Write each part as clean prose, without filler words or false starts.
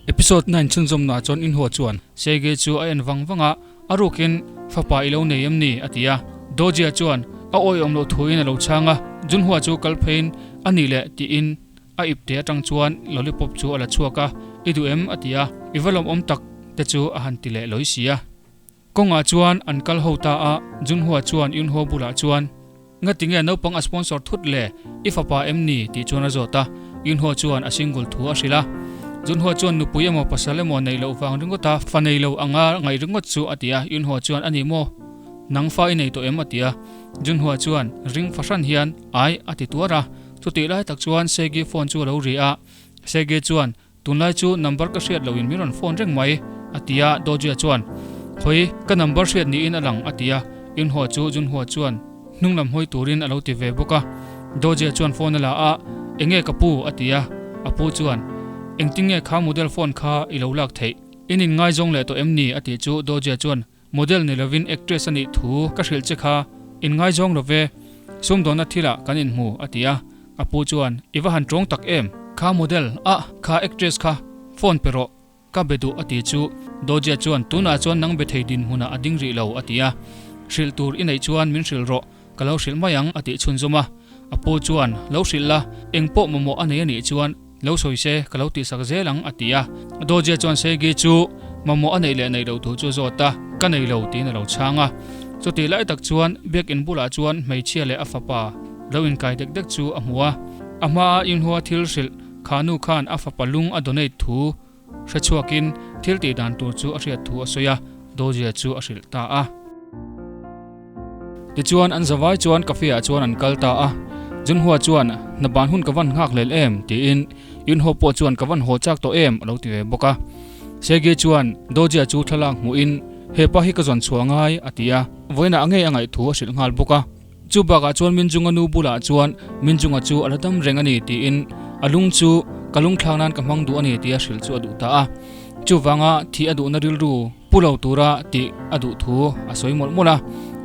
Episode 9 chhunzawmna chuan Inhua chuan Sergei chu a en vang vang a, a rukin fapa i lo nei em ni? a ti a. Dojia chuan a awihawm loh thuin a lo chhang a, Junhua chu kal pheiin a nih leh tiin a ipte atang chuan lollipop chu a la chhuak a, I duh em? a ti a, I va lawmawm tak te chu a han ti leh lawi si a. Kawngah chuan an kal ho ta a, Junhua chuan Yunho bulah chuan, Ngati nge naupang a sponsor thut le, i fapa em ni? tih chuan a zawt a, Yunho chuan a single thu a hrilh a. Junhua chuan nupui emaw pasal emaw neih loh vang ringawt a, fa nei lo anga ngaih ringawt chu a ti a, Yunho chuan a ni maw? Nang fa i nei tawh em? a ti a, Junhua chuan ring fahran hian, Ai, a ti tuar a. Chutih lai tak chuan Segi phone chu a lo ri a, Segi chuan, Tunlai chu number ka hriat loin min rawn phone reng mai, a ti a, Dojia chuan, Khawi, ka number hriat niin a lang, a ti a, Yunhua chu Junhua chuan hnung lam hawi turin a lo ti ve bawk a. Dojia chuan phone a la a, Enge ka pu? a ti a, a pu chuan, Engtin nge kha model phone kha i lo lak theih? In inngaizawng leh tawh em ni? a tih chu Dojia chuan, Model ni lovin actress a nih thu ka hrilh che kha, inngaizawng lo ve, sumdawnna thilah kan inhmu, a ti a. A pu chuan, I va han tawng tak em? Kha model, ah, kha actress kha, phone pe rawh, ka be duh, a ti chu. Dojia chuan, Tunah chuan nang be thei dinhmunah a ding rih lo, a ti a. Hrilh tur i neih chuan min hrilh rawh, ka lo hrilh mai ang, a tih chhunzawm a. A pu chuan, Lo hrilh la, eng pawh mamawh a nei a nih chuan, Lo sawi se, ka lo tihsak zel ang, a ti a. Dawjia chuan Segi chu mamawh a neih leh neih loh thu chu a zawt a, Ka nei lo, tiin a lo chhang a. Chutih lai tak chuan biakinn bulah chuan hmeichhia leh a fapa lo inkai dek dek chu a hmu a. A hmaa Inhua thil hrilh kha nu khan a fapa lung a donate thu hre chhuakin thil tih dan tur chu a hriat thu a sawi a, Dawjia chu a hrilh ta a. Tichuan an zavai chuan cafe ah chuan an kal ta a, Junhua chuan, Hna ban hun ka van nghak lel em? tiin Yunho pawh chuan ka van haw chak tawh em? a lo ti ve bawk a. Segi chuan Dojia chu thlalak hmuhin, Hepa hi ka zawn chhuah ngai, a ti a, vawiinah a ngei a ngaih thu a hrilh nghal bawk a. Chu bakah chuan Minjunga nu bulah chuan Minjunga chu a la dam reng a ni tiin a lung chu ka lung thlak nan ka hmang duh a ni tia hrilh chu a duh ta a. Chuvanga thih a duhna rilru Pu lo tura tih a duh thu a sawi mawlh mawlh a,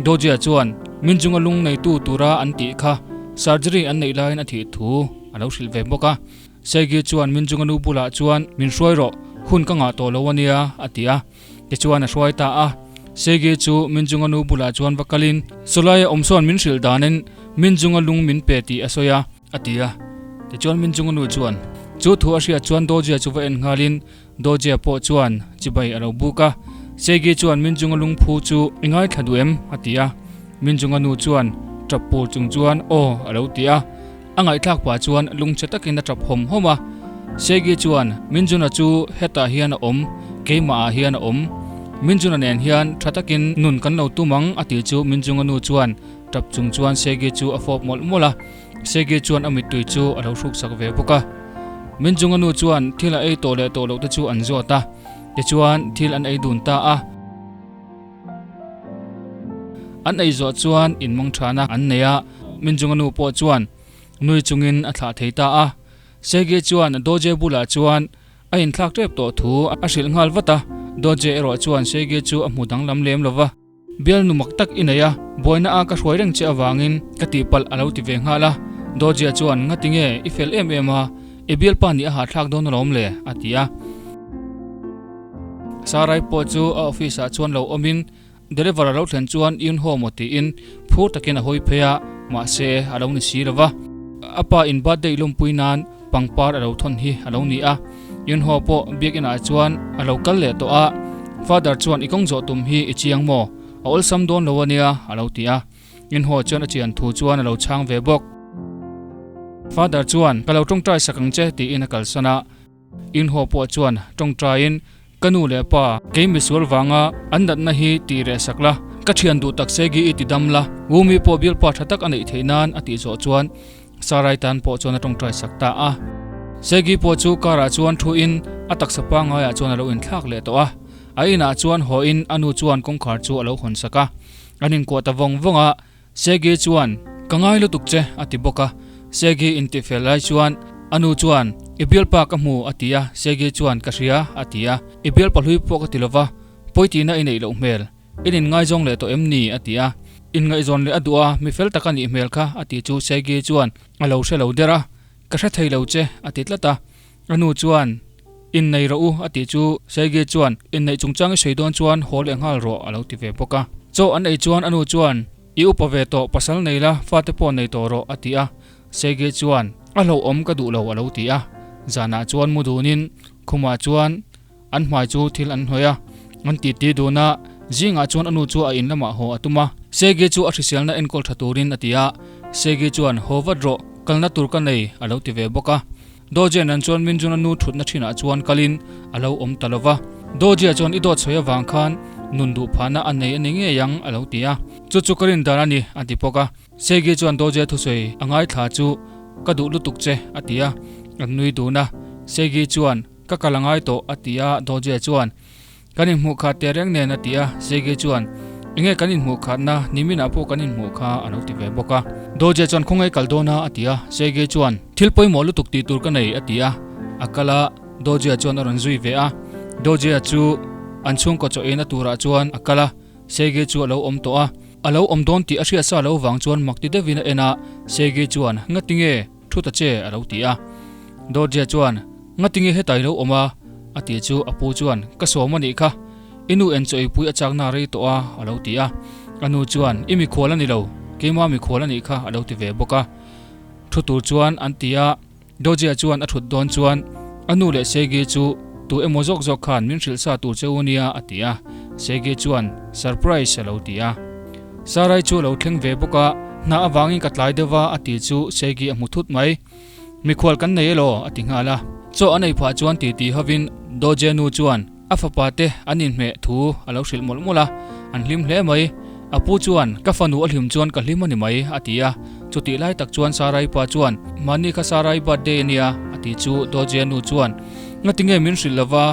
Dojia chuan min chunga lung neitu tura an tih kha surgery an neih laiin a thih thu a lo hrilh ve bawk a. Segi chuan min chunga nu bulah chuan min hruai rawh, hun ka ngah tawh lo a nia a ti a, tichuan a hruai ta a. Segi chu min chunga nu bulah chuan va kalin Sawlaia awm sawn min hrilh danin min chunga lung min pe tih a sawi a, a ti a. Tichuan min chunga nu chuan chu thu a hriat chuan Dojia chu va en nghalin Dojia pawh chuan chibai a lo buk a, Segi chuan Minjunga lungphu chu i ngaithla duh em? a ti a. Minjunga nu chuan tap pur chung chuan aw a lo ti a. A ngaihthlak pah chuan lungchhe takin a tap hawm hawm a. Segi chuan Minjuna chu hetah hian a awm, keimah ah hian a awm. Minjuna nen hian tha takin nun kan lo tum ang a tih chu Minjunga nu chuan tap chung chuan Segi chu a fawp mawlh mawlh a. Segi chuan a mittui chu a lo hruksak ve bawk a. Minchunga nu chuan thil a ei tawh leh tawh loh te chu an zawt a, tichuan thil an ei dun ta a. An ei zawh chuan in mangthana an nei a, Minchunga nu pawh chuan nui chungin a thlah thei ta a. Segi chuan Doje bulah chuan a inthlak tep tawh thu a hrilh nghal vat a, Doje erawh chuan Segi chu a hmu danglam lem lo va. Bialnu mak tak i nei a, buaina a ka hruai reng che avangin ka tihpalh a lo ti ve nghal a. Dawjia chuan, Ngati nge, i fel em em a, i bialpa nih a hahthlak dawn alawm le, a ti a. Sarai pawh chu a office ah chuan lo awmin deliver a lo thlen chuan Yunho maw tiin phur takin a hawi phei a, mahse a lo ni si lova. A pa in birthday lawmpui nan pangpar a lo thawn hi a lo ni a, Yunho pawh biakin ah chuan a lo kal leh tawh a, Father chuan i kawng zawh tum hi i chiang maw? A awlsam dawn lo ania a lo ti a, Yunho chuan a chian thu chuan a lo chhang ve bawk. Father chuan ka lo tawngtai sak ang che tiin a kalsan a, Yunho pawh chuan tawngtaiin ka nu leh pa kei misual vanga an natna hi tih reh sak la, ka thian duh tak segi i ti dam la, Wumi pawh bialpa tha tak a neih theih nan a tih zawh chuan Sarai tan pawh chuan a tawngtai sak ta a. Segi pawh chu car ah chuan thu in a taksa pangai ah chuan a lo inthlak leh tawh a. A inah chuan haw in a nu chuan kawngkhar chu a lo hawn sak a. An inkuah ta vawng vawng a. Segi chuan, Ka ngai lutuk che, a ti bawk a. Segi intifel lai chuan a nu chuan, I bialpa ka hmu, a ti a. Segi chuan, Ka hria, a ti a. I bialpa hlui pawh ka ti lova, pawitina i neih loh hmel. In inngaizawng leh tawh em ni? a ti a. Inngaihzawn leh a duh a, mi fel tak a nih hmel kha, a ti chu Segi chuan a lo hre lo der a. Ka hre thei lo che, a ti tlat a. A nu chuan. Innei rawh u, a tih chu Sergei chuan, Inneih chungchang i sawi dawn chuan haw leh nghal rawh, a lo ti ve bawk a. Chaw an ei chuan a nu chuan, I upa ve tawh, pasal nei la, fate pawh nei tawh rawh, a ti a. Sergei chuan, A hlauhawm ka duh lo, a lo ti a. Zanah chuan mu dunin khumah chuan an hmai chu thil an hnawih a, an titi dun a. Zingah chuan a nu chu a in lamah haw a tum a. Sergei chu a hriselna enkawl tha turin a ti a. Sergei chuan, Haw vat rawh, kalna tur ka nei, a lo ti ve bawk a. Dawjia nan chuan Minjun a nu thutna thinah chuan kalin a lo awm ta lo va. Dawjia chuan i dawt sawi avang khan nun duh phahna a nei a ni ngei ang a lo ti a. Chu chu ka rin dan a ni a ti bawk a. Segi chuan Dawjia thusawi a ngaithla chu ka duh lutuk che a ti a. An nui dun a. Segi chuan ka kal a ngai tawh a ti a. Dawjia chuan Kan inhmuh khat teh reng nen a ti a, Sergei chuan, Enge kan inhmuh khatna, niminah pawh kan inhmuh kha a lo ti ve bawk a. Doje chuan khawngaih kal dawn a a ti a, Sergei chuan, Thil pawimawh lutuk tih tur ka nei a ti a, a kal a, Doje chuan a rawn zui ve a. Doje chu an chhungkaw chaw eina turah chuan a kal a, Sergei chu a lo awm tawh a. A lo awm dawn tih a hriat sa lo vang chuan mak ti deuhin a en a, Sergei chuan, Ngatinge? Thu ta che a lo ti a. Dorje chuan, Ngatinge hetah i lo awm a? a ti chu a pu chuan, Ka sawm a nih kha. I nu en chaw eipui a chakna rei tawh a a lo ti a. A nu chuan, I mikhual a ni lo, keima mikhual a nih kha a lo ti ve bawk a. Thu tur chuan an ti a. Dorje chuan a thut dawn chuan, A nu leh Segi chu tu emaw zawk zawk khan min hrilh sa tur che u nia a ti a. Segi chuan, Surprise a lo ti a. Sarai chu a lo thleng ve bawk a, hna avangin ka tlai deuh va a ti chu Segi a hmu thut mai. Mikhual kan nei elaw a ti nghal a. Chaw an ei phah chuan titi hovin Doje nu chuan a fapa te an inhmeh thu a lo hrilh mawlh mawlh a, an hlim hle mai. A pu chuan ka fanu a hlim chuan ka hlim a ni mai a ti a. Chutih lai tak chuan Sarai pa chuan mahni kha Sarai birthday a nia a ti chu Doje nu chuan ngatinge min hrilh lova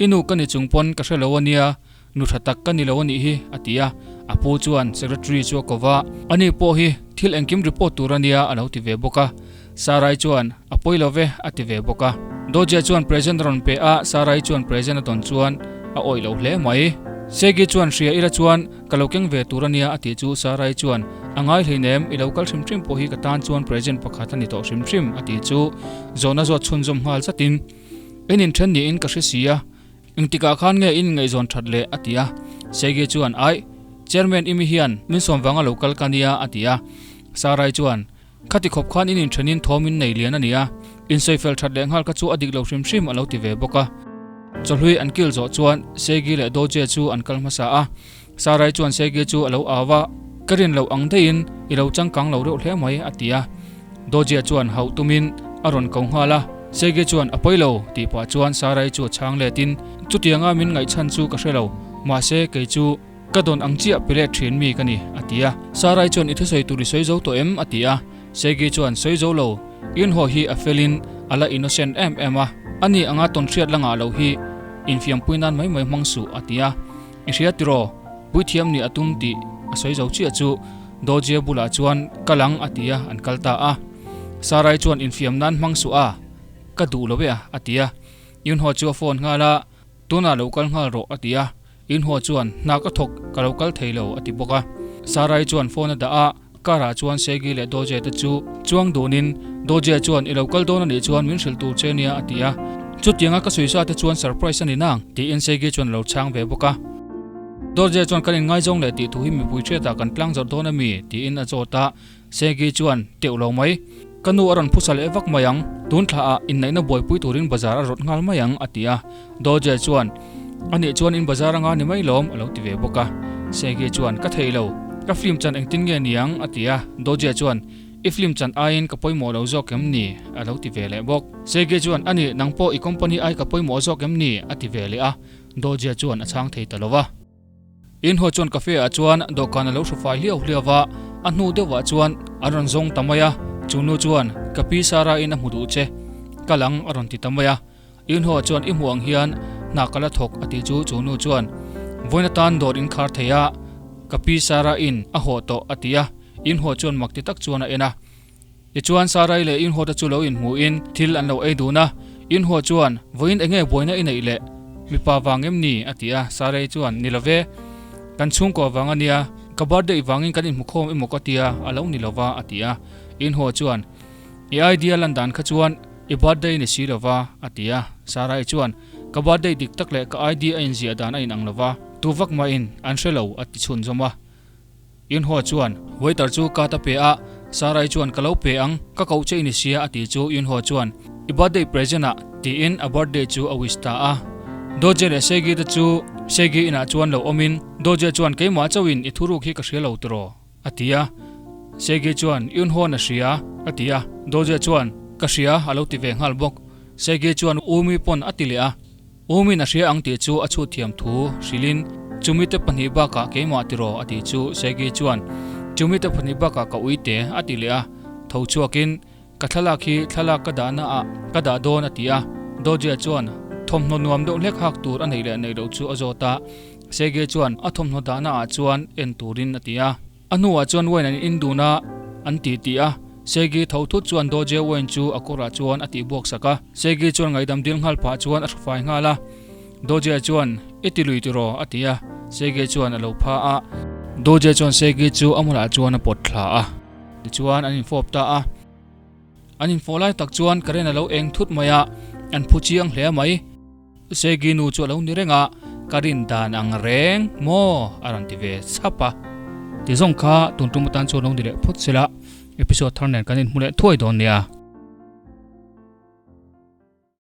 i nu ka ni chung pawn ka hre lo a nia Nu tha tak ka ni lo a nih hi, a ti a. A pu chuan secretary chu a ko va, Ani pawh hi thil engkim report tur a nia a lo ti ve bawk a. Sarai chuan, A pawi lo ve, a ti ve bawk a. Dawjia chuan present a rawn pe a, Sarai chuan present a dawn chuan a awih lo hle mai. Segi chuan hria ila chuan ka lo keng ve tur a nia a tih chu Sarai chuan, A ngai hleinem, i lo kal hrim hrim pawh hi ka tan chuan present pakhat a ni tawh hrim hrim, a tih chu zawhna zawt chhunzawm nghal zatin, In inthen niin ka hre si a, Engtikah khan nge in ngaihzawn that leh? a ti a. Sergei chuan, Aih, Chairman Imi hian min sawm vanga lo kal ka nia, a ti a. Sarai chuan, Khati khawp khan in inthenin thawm in nei lian a nia, insawifel that leh nghal kha chu a dik lo hrim hrim, a lo ti ve bawk a. Chawhlui an kil zawh chuan Sergei leh Doje chu an kal hmasa a. Sarai chuan Sergei chu a lo au a, Ka rin loh ang daihin i lo changkang lo reuh hle mai, a ti a. Dawjia chuan hauh tumin a rawn ko nghal a, Sergei chuan a pawi lo tih pah chuan Sarai chu a chhang letin, Chutianga min ngaihchhan chu ka hre lo, mahse kei chu ka dawn ang chiah pe let thin mi ka ni, a ti a. Sarai chuan i thusawi tur i sawi zo tawh em? a ti a. Sergei chuan sawi zo lo, Inhaw hi a felin a la innocent em em a, ani anga tawnhriat la ngah loh hi infiampui nan mai mai hmang suh, a ti a. I hria tiraw? Puithiam nih a tum tih a sawi zo chiah chu Dawjia bulah chuan kal ang a ti a, an kal ta a. Sarai chuan infiam nan hmang suh a, ka duh lo e a, a ti a. Yunho chu a phone nghal a, tunah lo kal nghal rawh a ti a. Yunho chuan hna ka thawk ka lo kal thei lo a ti bawk a. Sarai chuan phone a dah a, car ah chuan Segi leh Dawjia te chu chuang dunin Dawjia chuan i lo kal dawn a nih chuan min hrilh tur che nia a ti a. Chutianga ka sawi sa te chuan surprise a ni nang tiin Segi chuan a lo chhang ve bawk a. Dorje chuan kan inngaizawng leh tih thu hi mipui hriatah kan tlang zawrh dawn a mi? tiin a zawt a, Segi chuan teuh lo mai. Ka nu a rawn phusa leh vak mai ang, tun thla ah inneihna buaipui turin bazar a rawt nghal mai ang a ti a. Dorje chuan Anih chuan in bazar anga ni mai lawm a lo ti ve bawk a. Segi chuan ka thei lo, ka film chan engtin nge niang a ti a. Dorje chuan I film chan aiin ka pawimawh lo zawk em ni? a lo ti ve leh bawk. Segi chuan Anih nang pawh i company ai ka pawimawh zawk em ni? a ti ve leh a. Dawjia chuan a chhang thei ta lo va. Inhaw chuan cafe ah chuan dawhkan a lo hru fai hliau hliau va, a hnu deuhah chuan an rawn zawng ta mai a, chu nu chuan ka pi Sarah in a hmu duh che, kal ang a rawn ti ta mai a. Inhaw chuan i hmuh ang hian hna ka la thawk a tih chu chu nu chuan vawiin atan dawr in khar thei a, ka pi Sarah in a hawh tawh a ti a, Inhaw chuan mak ti tak chuan a en a. Tichuan Sarai leh Inhawta chu lo inhmuhin thil an lo ei dun a, Inhaw chuan, Vawiin enge buaina i neih le? Mipa vang em ni? a ti a, Sarai chuan, Ni lo ve, kan chhungkaw vang a nia, ka birthday vangin kan inhmukhawm emaw ka tia, a lo ni lo va, a ti a. Inhaw chuan, I idea lan dan kha chuan I birthday ni si lova, a ti a. Sarai chuan, Ka birthday dik tak leh ka ID a inziah dan a inang lova, tu vak mahin an hre lo, a ti chhunzawm a. Yunho chuan, Waiter chu card a pe a, Sarai chuan ka lo pe ang, ka koh che i ni sia a ti chu Yunho chuan, I birthday present ah tiin a birthday chu a wish ta a. Doje leh Segi te chu Segi inah chuan lo awmin Doje chuan keimah chauhin i thuruk hi ka hria lo tiraw? a ti a. Segi chuan Yunho-an a hria a ti a, Doje chuan ka hria a lo ti ve nghal bawk. Segi chuan Umi pawn a ti leh a. Umin a hria ang tih chu a chhut thiam thu hrilhin chumite pahnih bakah keimah tiraw a tih chu Segi chuan chumite pahnih bakah ka ui te a ti leh a, tho chhuakin ka thlalak hi thlalak ka dahna ah ka dah dawn a ti a, Dojia chuan thawmhnaw nuam deuh hlek hak tur a neih leh neih loh chu a zawt a, Segi chuan a thawmhnaw dahna ah chuan en turin a ti a. A hnuah chuan wine an in dun a, an ti ti a. Segi tho thut chuan Doje wine chu a kawrah chuan a tih buak sak a. Segi chuan ngaihdam dil nghal phah chuan a hrufai nghal a. Doje chuan, I ti lui tiraw? a ti a. Segi chuan a lo pha a. Doje chuan Segi chu a hmunah chuan a pawt thla a. Tichuan an infawp ta a. An infawh lai tak chuan current a lo eng thut mai a, an phu chiang hle mai. Segi nu chu a lo ni reng a, ka rin dan ang reng maw a rawn ti ve chhap a. Ti zawng kha tun tum atan chuan lo ni leh phawt sela, episode thar nen kan inhmu leh thuai dawn nia.